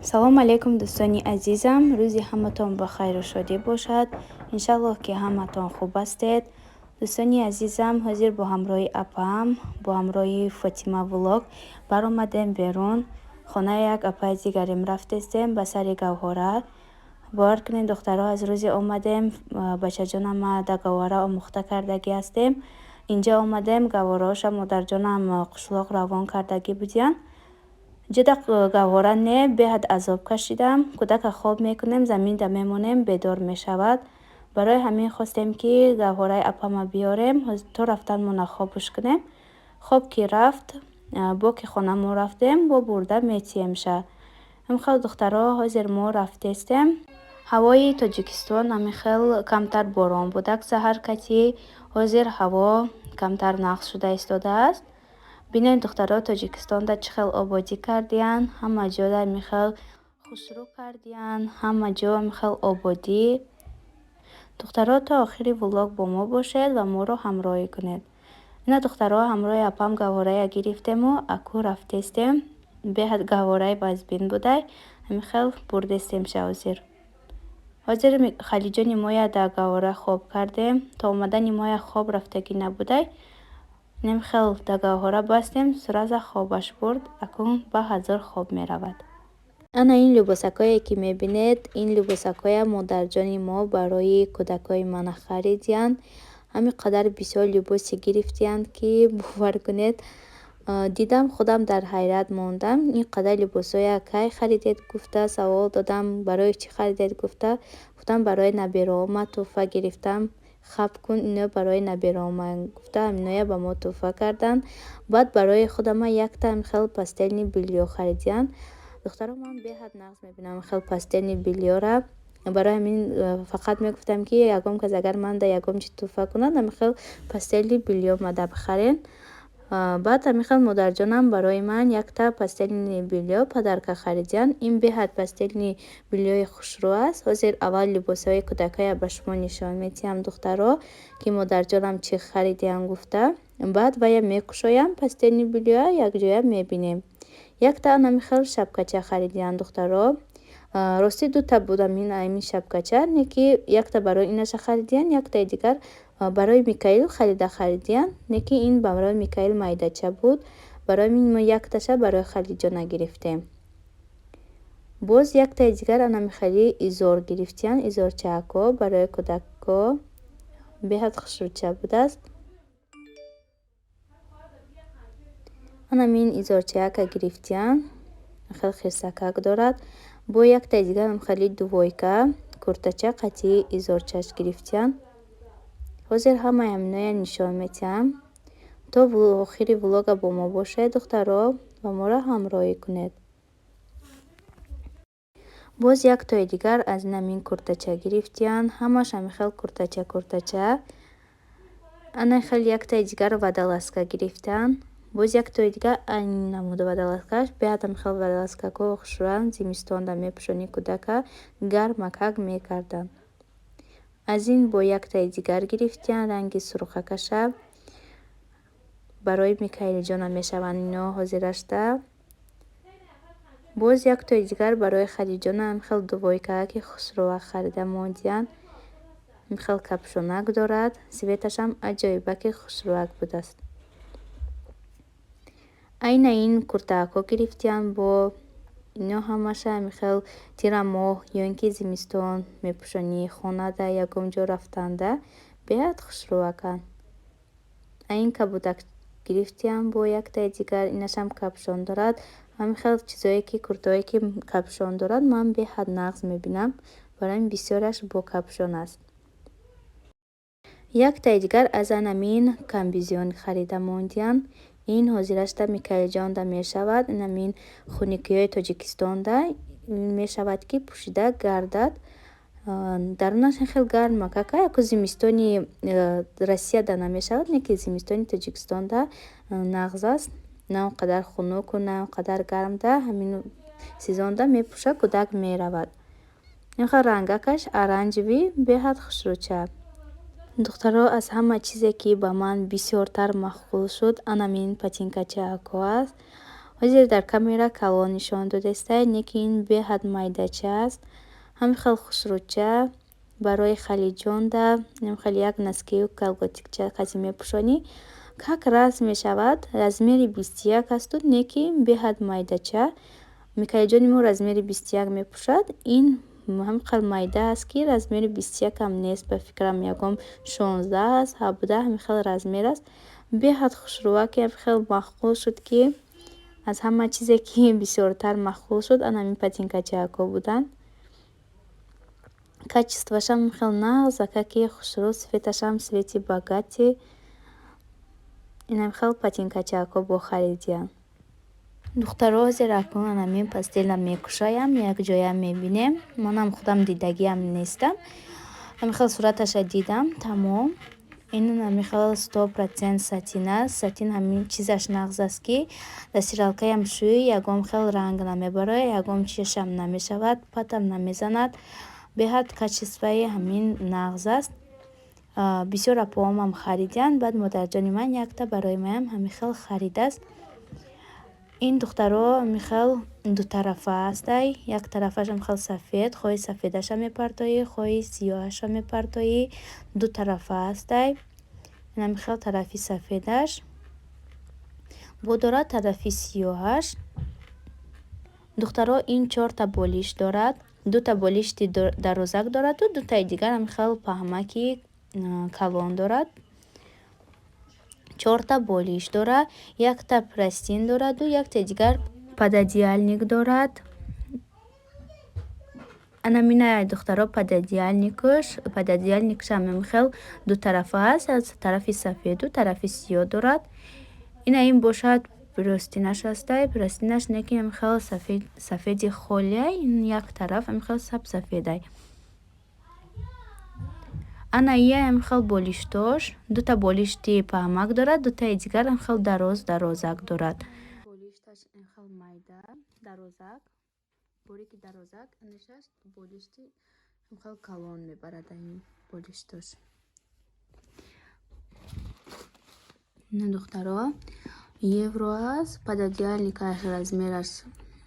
Салому алейкум, дӯстони азизам. Рӯзи ҳаматон ба хайру шодӣ бошад. Иншаллоҳ, ки ҳаматон хуб ҳастед. Дӯстони азизам, ҳозир бо ҳамроҳи апаам, бо ҳамроҳи Фотима Влог баромадем берун. Хонаи як апаи дигарем рафтестем ба сари Гавҳора. Бовар кунед, духтаро, аз рӯзе омадем, бачаҷонама да гаҳвора омӯхта кардагӣ ҳастем. Инҷа омадем, гаҳвораоша модарҷонам қишлоқ равон кардагӣ будиянд. Ҷуда гаҳвора не, беҳад азоб кашидам. Кӯдака хоб мекунем, заминда мемонем, бедор мешавад. Барои ҳамин хостем, ки гаҳвораи апама биёрем, то рафтанмона хобуш кунем. Хоб ки рафт, бо ки хонамо рафтем, бо бурда метиемша. Ҳамихел, духтаро, ҳозир мо рафтестем. Ҳавои Тоҷикистон ҳамихел камтар борон будак саҳар катӣ. Ҳозир ҳаво камтар нағз шуда истодааст. Бинед, духтаро, Тоҷикистонда чӣ хел ободӣ кардиянд, ҳама ҷода ҳамихел хушрӯ кардиянд, ҳама ҷо ҳамихел ободӣ. Духтаро, то охири влог бо мо бошед ва моро ҳамроҳӣ кунед. Ина, духтаро, ҳамроҳи апам гаҳворая гирифтему аку рафтестем. Беҳад гаҳвораи вазбин будай, ҳамихел бурдестемша ҳозир. Ҳозир Халиҷони моя дар гаҳвора хоб кардем. То омадани моя хоб рафтагӣ набудай. Нимхел дар гаҳвора бастем, сразу хобаш бурд, акун ба ҳазор хоб меравад. Ана ин либосакое, ки мебинед, ин либосакоя модарҷони мо барои кӯдакои мана харидиянд. Ҳамин қадар бисёр либосе гирифтиянд, ки бовар кунед, дидам, худам дар ҳайрат мондам. Ин қадар либосҳоя кай харидед гуфта савол додам, барои чӣ харидед гуфта. Гуфтам, барои набераома тӯҳфа гирифтам. Хаб кун, ино барои набераома гуфта, ҳаминоя ба мо тӯҳфа карданд. Баъд барои худама якта хел постельный бельё харидиянд. Духтаро, ман беҳад нағз мебинам хел постельный бельёра. Барои ҳамин фақат мегуфтам, ки ягон кас агар манда ягон чи тӯҳфа кунад, ҳамин постельный бельё мада бихарен. Баъд ҳамин хел модарҷонам барои ман якта постельный бельё подарка харидиянд. Ин беҳад постельный бельёи хушрӯ аст. Ҳозир аввал либосҳои кӯдакая ба шумо нишон медиҳам, духтаро, ки модарҷонам чӣ харидиянд гуфта. Баъд вая мекушоям, постельный бельёя якҷоя мебинем. Якта ҳамин хел шапкача харидиянд, духтаро. Ростӣ, дута буд ҳамин шапкача, не ки якта барои инаша харидиянд, яктаи дигар барои Микаил харида харидиянд, не ки ин барои Микаил майдача буд. Барои ҳамин мо якташа барои Халиҷона гирифтем. Боз яктаи дигар анами хели изор гирифтиянд, изорчаакҳо барои кӯдакҳо, беҳад хушрӯча будааст. Анамин изорчаяка гирифтиянд, хел хирсакак дорад. Бо яктаи дигарам хели двойка куртача қатъи изорчаш гирифтиянд. Ҳозир ҳамаи ҳаминоя нишон медиҳам. То охири влога бо мо бошед, духтаро, ва моро ҳамроҳӣ кунед. Боз яктои дигар аз инамин куртача гирифтиянд. Ҳамаш ҳамин хел куртача куртача. Ана хел яктаи дигар водолазка гирифтаанд. Боз яктои дигар айн намуд водолазкаш. Беҳад ҳамин хел водолазкаҳо хушрӯянд, зимистонда мепӯшонӣ кӯдака, гармакак мекарданд. Аз ин бо яктаи дигар гирифтиянд, ранги сурхакаша. Барои Микаилҷона мешаванд ино ҳозирашта. Боз яктои дигар барои Халиҷона ҳамин хел двойкааки хушрӯа харида мондиянд. Ин хел капюшонак дорад, цветашам аҷоибаки хушрӯак будааст. Айна ин куртаакҳо гирифтиянд бо ино ҳамаша ҳамин хел тирамоҳ ё ин ки зимистон мепӯшонӣ, хонада, ягон ҷо рафтанда беҳад хушрӯаканд. Айн кабудак гирифтиянд бо яктаи дигар, инашам капюшон дорад. Ҳамин хел чизое ки куртаое ки капюшон дорад, ман беҳад нағз мебинам. Барои ҳамин бисёраш бо капюшон аст. Яктаи дигар аз анамин комбинезон харида мондиянд. Ин ҳозирашта Микаилҷонда мешавад. Инамин хунукиҳои Тоҷикистонда мешавад, ки пӯшида гардад. Дарунаш хел гармакака, яку зимистони Россияда намешавад, не ки зимистони Тоҷикистонда нағз аст. На он қадар хунуку, на он қадар гармда, ҳамин сезонда мепӯшад, кӯдак меравад. Ин хел рангакаш оранжевый, беҳад хушрӯча. Духтаро, аз ҳама чизе, ки ба ман бисёртар маъқул шуд, анамин ботинкачаакҳо аст. Ҳозир дар камера калон нишон додестай, не ки ин беҳад майдача аст. Ҳамин хел хушрӯча барои халиҷонда, ҳамин хел як носкию колготикча касе мепӯшонӣ, как раз мешавад. Размери 21 асту, не ки беҳад майдача. Микаилҷони мо размери 21 мепӯшад. Ин ҳамин қадр майда аст, ки размери 21-ам нест, ба фикрам, ягон 16 аст, 17, ҳамин хел размер аст. Беҳад хушрӯвак, ҳамин хел маъқул шуд, ки аз ҳама чизе ки бисёртар маъқул шуд, ан ҳамин ботинкачаҳо буданд. Качествоашам хел нағз, акаки хушрӯ, цветашам цвети богатый. Инам хел ботинкачаҳо бо харидиям. Духтаро, ҳозир акнун ан ҳамин постельа мекушоям, якҷоя мебинем. Манам худам дидагиам нестам. Ҳамин хел сураташа дидам, тамом. Ин ҳамин хел 100% сатин аст. Сатин ҳамин чизаш нағз аст, ки дар стиралкаям шӯӣ, ягон хел ранг намебарояд, ягон чизашам намешавад, патам намезанад. Беҳад качествои ҳамин нағз аст. Бисёр апоҳомам харидиянд. Баъд модарҷони ман якта барои маям ҳамин хел харидааст. Ин, духтаро, ҳамин хел дутарафа астай. Як тарафаш ҳамин хел сафед, хоҳӣ сафедаша мепартоӣ, хоҳӣ сиёҳаша мепартоӣ. Дутарафа астай. Ин ҳамин хел тарафи сафедаш бо дорад, тарафи сиёҳаш. Духтаро, ин чорта болиш дорад. Дута болишти дарозак дораду дутаи дигар ҳамин хел паҳмаки калон дорад. Чорта болиш дорад, якта простынь дораду яктаи дигар пододеяльник дорад. Анамина, духтаро, пододеяльникаш. Пододеяльникашам ҳамин хел дутарафа аст, аз тарафи сафеду тарафи сиёҳ дорад. Ина ин бошад простыняш астай. Простыняш не ки ҳамин хел сафеди холиай, ин як тараф ҳамин хел сабсафедай. Ана ия ҳамин хел болиштош. Дута болишти паҳмак дорад, дутаи дигар ҳамин хел дароз дарозак дорад. Болишташ ин хел майда дарозак, борики дарозак, анашаш болишти ҳамин хел калон мебарад ин болиштош. Ина, духтаро, евро аст. Пододеяльникаш размераш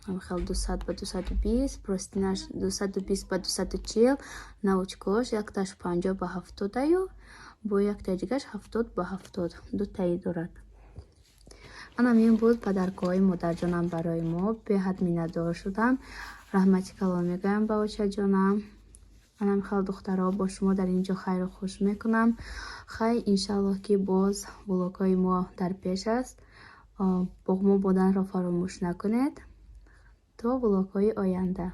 ҳамин хел 200 ба 220, простыняш 220 ба 240, наволочкаош якташ 50 ба 70-аю бо яктаи дигараш 70 ба 70, дутаи дорад. Анам ин буд подаркаҳои модарҷонам барои мо. Беҳад миннатдор шудам. Раҳмати калон мегӯям ба очаҷонам. Анам хел, духтаро, бо шумо дар ин ҷо хайру хуш мекунам. Хай, иншаллоҳ, ки боз влогҳои мо дар пеш аст. Бо мо буданро фаромӯш накунед. То влогҳои оянда.